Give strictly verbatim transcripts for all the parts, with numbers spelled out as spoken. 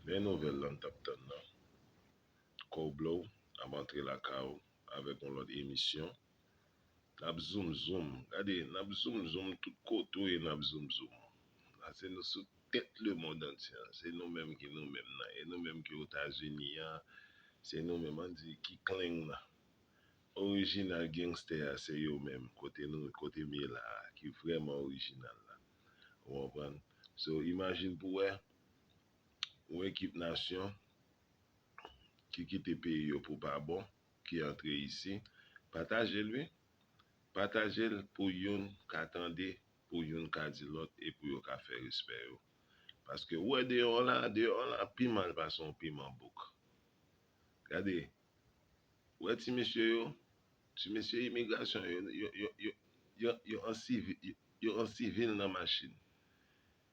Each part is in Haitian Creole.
Men nouvèl lan m t ap tann nan. Kò w blow, ap antre lakay ou avèk yon lòt emisyon. N ap zoom zoom. Gade, n ap zoom zoom tout kote w ye, n ap zoom zoom. La, se nou sou tèt lemonn antye an. Se nou menm ki nou menm nan. E nou menm ki Etazini an, se nou menm, ann di, ki kleng nan. Orijinal gangstè a, se yo menm, kote nou, kote m ye la a, ki vrèman orijinal la. Ou konprann? So, imajine pou wè, yon ekip nasyon ki kite peyi yo pou pa bon, ki antre isi, pataje l wi. Pataje l pou youn ka tande, pou youn ka di lòt e pou yo ka fè respè yo. Paske ou wè deyò la, deyò la pi mal pase yon piman bouk. Gade, ou wè ti mesye yo, ti mesye imigrasyon yo, yo, yo, yo, yo, yo an sivil, yo, yo an sivil nan machin.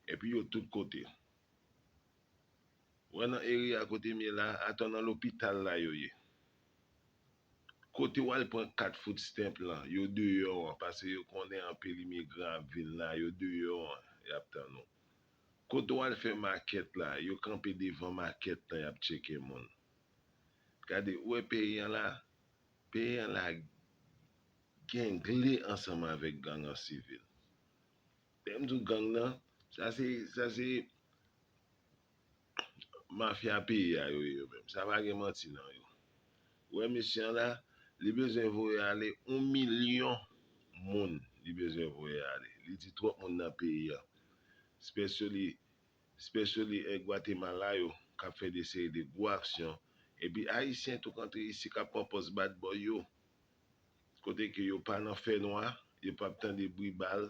Epi yo tout kote. Wè nan area kote m ye la, atò nan lopital la yo ye. Kote w al pran kat food stamp lan, yo deyò an, paske yo konnen anpil imigran ap vin la, yo deyò an, y ap tann ou. Kote w al fè makèt la, yo kanpe devan makèt lan, y ap tcheke moun. Gade, ou wè peyi an la, peyi an la gengle ansanm avèk gang an sivil. Lè m di w gang nan, sa se, sa se mafya peyi a yo ye yo menm. Sa pa gen manti nan yo. Ou wè mesye an la, li bezwen voye ale yon milyon moun li bezwen voye ale. Li di twòp moun nan peyi a. Especially, especially, eh, Gwatemala yo, k ap fè de seri de gwo aksyon. Epi Ayisyen tou k antre isi k ap pran pòz bad boy yo. Kote ke yo pa nan fènwa, yo p ap tande bri bal,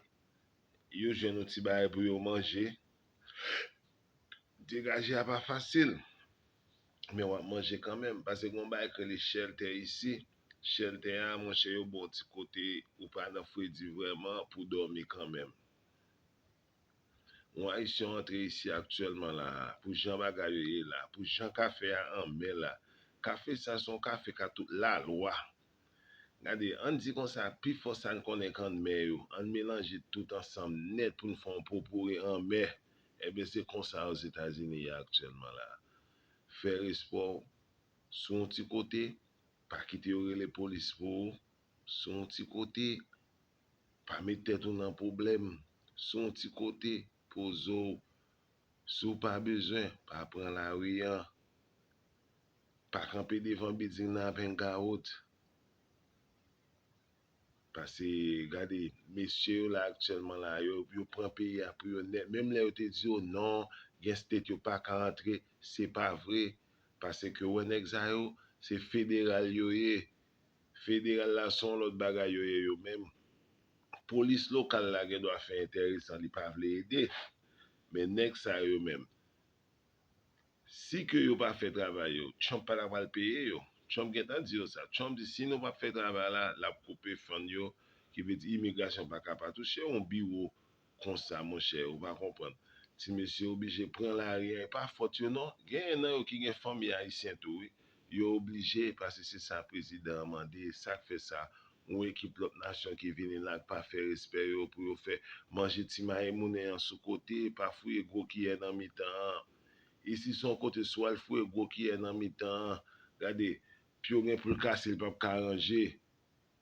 yo jwenn yon ti bagay pou yo manje. Degaje a pa fasil, men w ap manje kanmenm, paske gen yon bagay k rele shelter isi. Shelter a, monchè, yo ba w ti kote ou pa nan fredi vrèman pou w dòmi kanmenm. Yon Ayisyen antre isi aktyèlman la a, pou jan bagay yo ye la, pou jan kafe a anmè la. Kafe sa se yon kafe k a tout lalwa. Gade, ann di konsa, pifò sa n konnen k anmè yo, ann melanje tout ansanm nèt pou n fè yon potpourri anmè. Ebyen, se konsa Ozetazini ye aktyèlman la a. Fè respè w sou yon ti kote, pa kite yo rele polis pou ou, sou yon ti kote, pa met tèt ou nan pwoblèm, sou yon ti kote, poze w. Si w pa bezwen, pa pran lari an. Pa kanpe devan bilding nan ap hang out. Paske, gade, mesye yo la aktyèlman la, yo, yo pran peyi a pou yo nèt. Menm lè yo te di yo non, gen state yo pa ka antre, se pa vre. Paske w wè nèg sa yo, se federal yo ye. Federal la se yon lòt bagay yo ye yo menm. Polis lokal la gen dwa fè enteresan, li pa vle ede. Men nèg sa yo menm, si ke yo pa fè travay yo, Trump pa ta pral peye yo. Trump gentan di yo sa. Trump di, si nou p ap fè travay la, l ap koupe fund yo, ki vle di imigrasyon pa ka pa touche yon biwo konsa, monchè, ou pa konprann. Ti mesye oblije pran lari a, e pa fòt yo non. Genyen nan yo ki gen fanmi ayisyen tou, wi. Yo oblije, paske se sa prezidan an mande, e sa k fè sa. Yon ekip lòt nasyon ki vini la, k pa fè respè yo, pou yo fè manje ti mayi moulen an sou kote, pa fouye gwo kiyè nan mitan an. Isi se yon kote, si w al fouye gwo kiyè nan mitan an, gade, pye w gen pou l kase, l p ap ka ranje.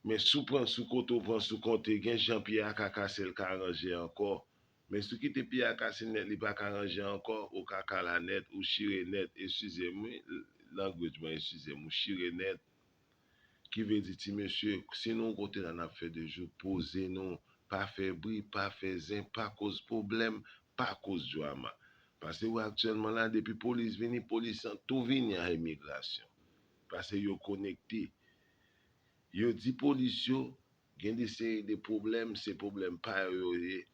Men si w pran l sou kote, w pran l sou kote, gen jan pye a ka kase, l ka ranje ankò. Men si w kite pye a kase nèt, li pa ka ranje ankò, ou ka kala nèt, ou chire nèt, eskize m wi, language mwen, eskize m, ou chire nèt. Ki vle di, ti mesye, si nou yon kote la n ap fè de jou, poze nou, pa fè bri, pa fè zen, pa koz pwoblèm, pa koz drama. Paske wè aktyèlman la, depi polis vini, polis an tou vini a imigrasyon. Paske yo konekte. Yo di polis yo, gen de seri de pwoblèm, se pwoblèm pa yo yo ye.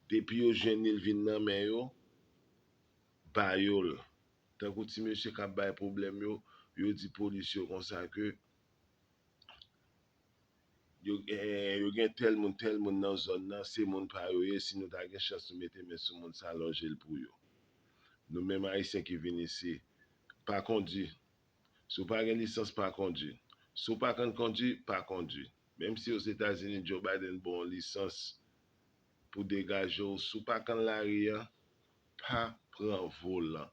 Depi yo jwenn li, l vin nan men yo, ba yo l. Tankou ti mesye k ap bay pwoblèm yo, yo di polis yo konsa ke yo, eh, yo gen tèl moun, tèl moun nan zòn nan, se moun pa yo ye, si nou ta gen chans nou mete men sou moun sa, lonje l pou yo. Nou menm Ayisyen ki vin isi, pa kondi. Si w pa gen lisans, pa kondi. Si w pa konn kondi, pa kondi. Menm si Ozetazini, Joe Biden ba w yon lisans pou degaje w, si w pa konn lari a, pa pran volan.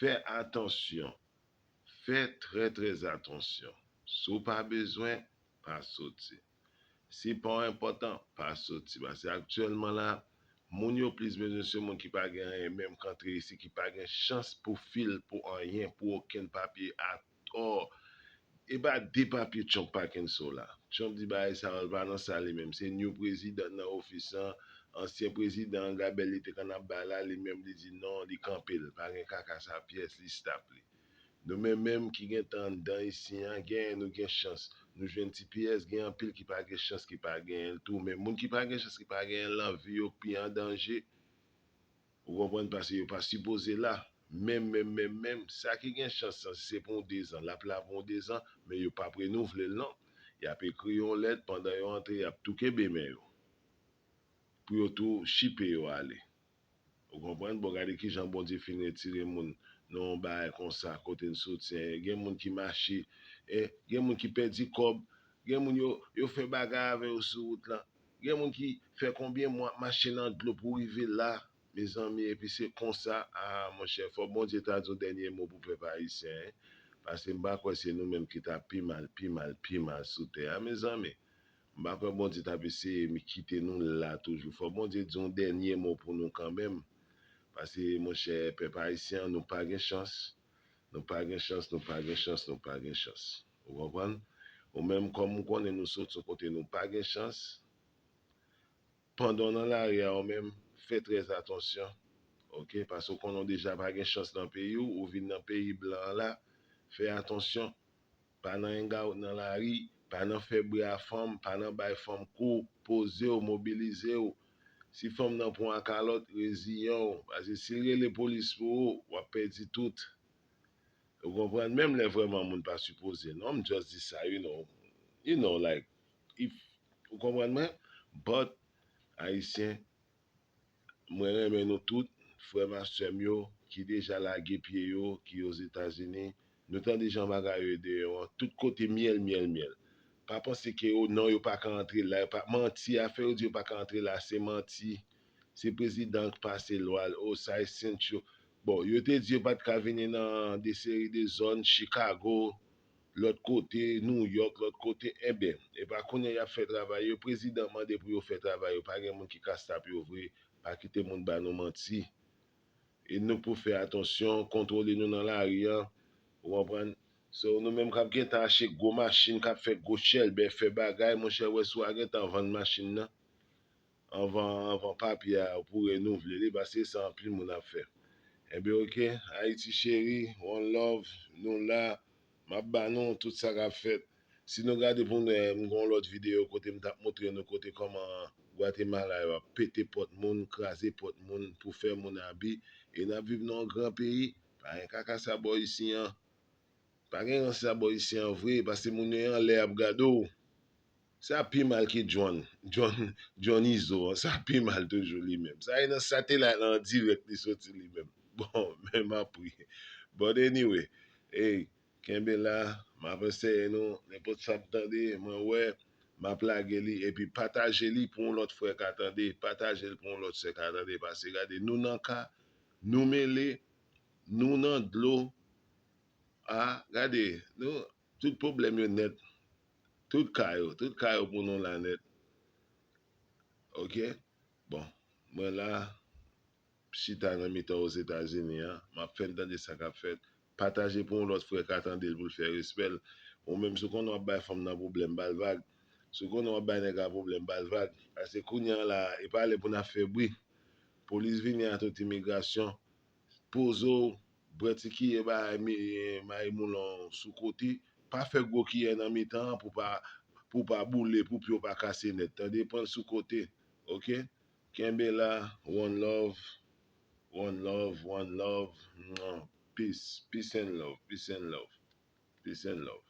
Fè atansyon. Fè trè, trè atansyon. Si w pa bezwen, pa soti. Si pa w enpòtan, pa soti. Paske aktyèlman la, moun yo plis bezwen se moun ki pa gen anyen menm k antre isit, ki pa gen chans pou fil, pou anyen, pou okenn papye atò. E pa de papye Trump pa kenn sou la. Trump di bagay sa yo, l pa nan sa li menm. Se new prezidan nan ofis lan. Ansyen prezidan an, gabèl li te konn ap bay la, li menm li di non, li kanpe l. Pa gen kaka sa pyès, li stop li. Nou menm menm ki gentan anndan isi an, genyen nou gen chans. Nou jwenn ti pyès, gen anpil ki pa gen chans, ki pa genyen l tou. Men moun ki pa gen chans, ki pa genyen l, lavi yo pi an danje. Ou konprann? Paske yo pa sipoze la. Menm, menm, menm, menm, sa ki gen chans lan, si se pou yon dezan, l ap la pou yon dezan, men yo p ap renouvle l non. Y ap ekri yon lèt, pandan yo antre, y ap tou kenbe men yo. Pou yo tou chipe yo ale. Ou konprann? Bon, gade kijan Bondye fin retire moun nan yon bagay konsa, kote n soti an. Gen moun ki mache, e, gen moun ki pèdi kòb, gen moun yo, yo fè bagay avè yo sou wout lan. Gen moun ki fè konbyen mwa ap mache nan dlo pou rive la, mezanmi, epi se konsa, a, monchè, fò Bondye ta di yon dènye mo pou pèp ayisyen, en. Paske m pa kwè se nou menm ki ta pi mal, pi mal, pi mal sou tè a, mezanmi. M pa kwè Bondye t ap eseye mi kite nou la toujou. Fò Bondye di yon dènye mo pou nou kanmenm. Paske, monchè, pèp ayisyen an, nou pa gen chans. Nou pa gen chans, nou pa gen chans, nou pa gen chans. Ou konprann? Ou menm, kòm ou konnen nou sot yon kote nou pa gen chans, pandan w nan lari a ou menm, fè trè atansyon. Oke? Paske w konnen w deja pa gen chans nan peyi w, ou vin nan peyi blan an la, fè atansyon. Pa nan hangout nan lari, pa nan fè bri a fanm, pa nan bay fanm kou, poze w, mobilize w. Si fanm nan pran w a kalòt, reziyen w. Paske si l rele polis pou ou, w ap pèdi tout. Ou konprann? Menm lè vrèman moun pa sipoze. Non, m just di sa, you know. You know, like, if, ou konprann mwen? But, Ayisyen, mwen renmen nou tout, frè m ak sè m yo, ki deja lage pye yo, ki Ozetazini. Nou tande jan bagay yo ye deyò an, tout kote myèl, myèl, myèl. Pa panse ke yo, non, yo pa ka antre la, yo pa, manti, afè yo di yo pa ka antre la, se manti. Se prezidan k pase lwa l, o, sa e sent yo. Bon, yo te di yo pa t ka vini nan de seri de zòn, Chicago, lòt kote, New York, lòt kote, enben, e pa kounye a y ap fè travay yo, prezidan mande pou yo fè travay yo, pa gen moun ki ka stop yo vre, pa kite moun ba nou manti. E nou pou fè atansyon, kontwole nou nan lari an, ou konprann? So, nou menm k ap gentan achte gwo machin, k ap fè gwo chèlbè, fè bagay, monchè, wè si w a gentan vann machin nan. Anvan, anvan papye a pou renouvle li, paske se sa anpil moun ap fè. Enben, oke, Ayiti cheri, one love, nou la, m ap ba nou tout sa k ap fèt. Si nou gade pou nou wè, m gen yon lòt videyo kote m t ap montre nou kote kòman Gwatemala yo ap pete pòt moun, kraze pòt moun pou fè moun abi, e n ap viv nan yon gran peyi, pa gen kaka sa bò isi an. Pa gen rans sa bò isi an vre, paske moun yo anlè ap gade w. Sa pi mal ke John, John, John Izo an, sa pi mal toujou li menm. Sa e nan satelayt la an dirèk li soti li menm. Bon, men m ap ri. But anyway, hey, kenbe la, m ap anseye nou, nenpòt sa m tande, mwen wè, m ap lage li, epi pataje li pou yon lòt frè ka tande, pataje l pou yon lòt sè ka tande, paske gade, nou nan ka, nou mele, nou nan dlo, a, gade, nou, tout pwoblèm yo nèt. Tout ka yo, tout ka yo pou nou la nèt. Oke? Bon, mwen la, chita nan mitan Ozetazini an, m ap fè n tande sa k ap fèt. Pataje pou yon lòt frè ka tande l pou l fè respè l. Ou menm, si w konnen w ap bay fanm nan pwoblèm, ba l vag. Si w konnen w ap bay nèg la pwoblèm, ba l vag. Paske kounye a la, e pa lè pou n ap fè bri. Polis vini ak tout imigrasyon, poze w, bwè ti kiyè bagay mi-, mayi moulon sou kote, pa fè gwo kiyè nan mitan an pou pa, pou pa boule, pou pye w pa kase nèt. Tande, pran l sou kote, oke? Kenbe la, one love, one love, one love. Mwah. Peace, peace and love, peace and love, peace and love.